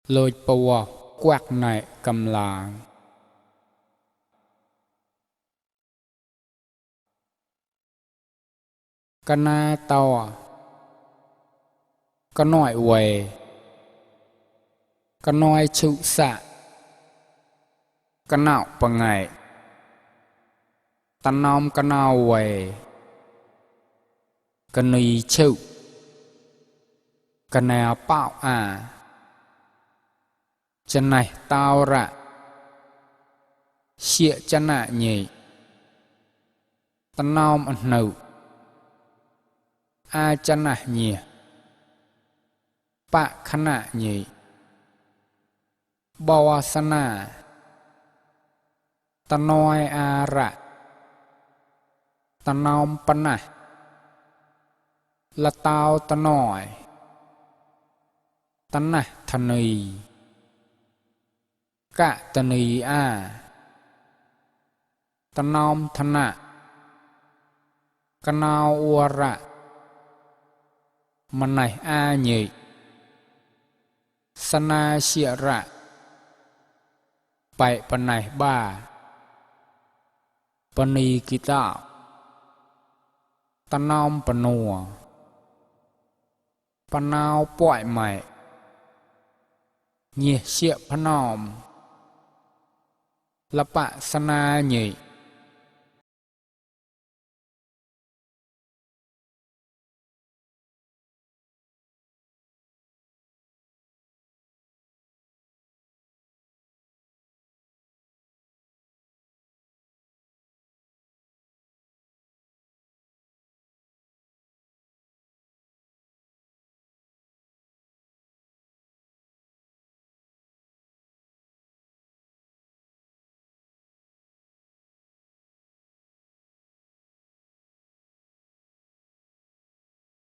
lôi bùa quạt này cầm làng cana tàu có nội quầy có nội trụ xạ có nạo bằng ngày ta nóm có nào quầy có nì chịu có nè bạo chân này tao rạ xịa chân nạ nhỉ ta nóm ẩn nụ chân nạ nhỉ bạ khả nạ nhỉ bò sa nạ ta nói rạ ta nóm bắn nạ là tao ta nói ta nạ thần nì cả ta nì ta nóm thần nạ ca nào ua rạ mà này nhỉ sana xịa rạ bậy bà này ba bà nì kỳ tạo ta nóm bà nùa bà nào bọi mày nhỉ xịa bà nóm là bạ sana nhỉ